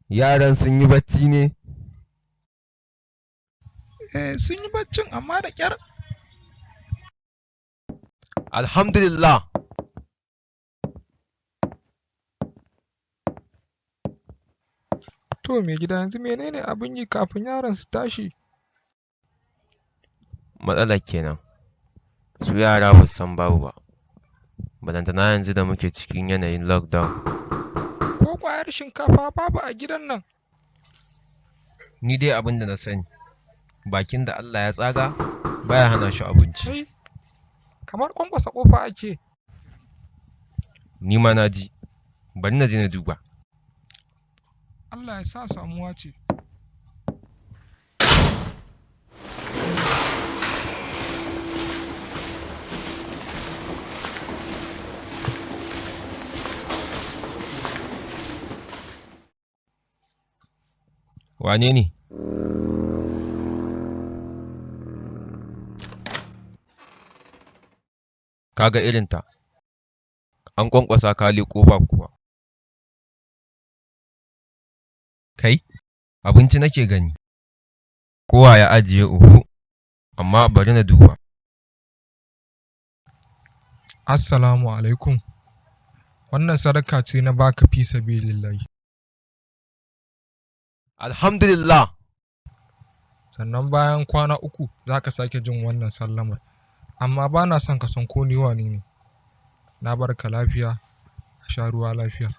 Yaran sun yi bacci ne? Eh, sun yi baccin amma da ƙyar. Alhamdulillah. To maigida, yanzu menene abin yi kafin yaran su tashi? Matsalar kenan, su yara ba su san babu ba, ballantana yanzu da muke cikin yanayin lockdown. Ko ƙwayar shinkafa babu a gidan nan. Ni dai abin da na sani, bakin da Allah ya tsaga baya hana shi abinci. Kai, kamar ƙwanƙwasa ƙofa ake. Ni ma na ji, bari na je na duba. Allah ya sa samuwa ce. Wane ne? Ka ga irinta, an ƙwanƙwasa ka leƙo ba kowa. Kai, abinci nake gani, ko wa ya ajiye oho, amma bari na duba. Assalamu alaikum. Wannan sadaka ce na baka fi sabilillahi. Alhamdulillah. Sannan bayan kwana 3 za ka sake jin wannan sallamar, amma ba na son ka san ko ni wane ne. Na barka lafiya, a sha ruwa lafiya.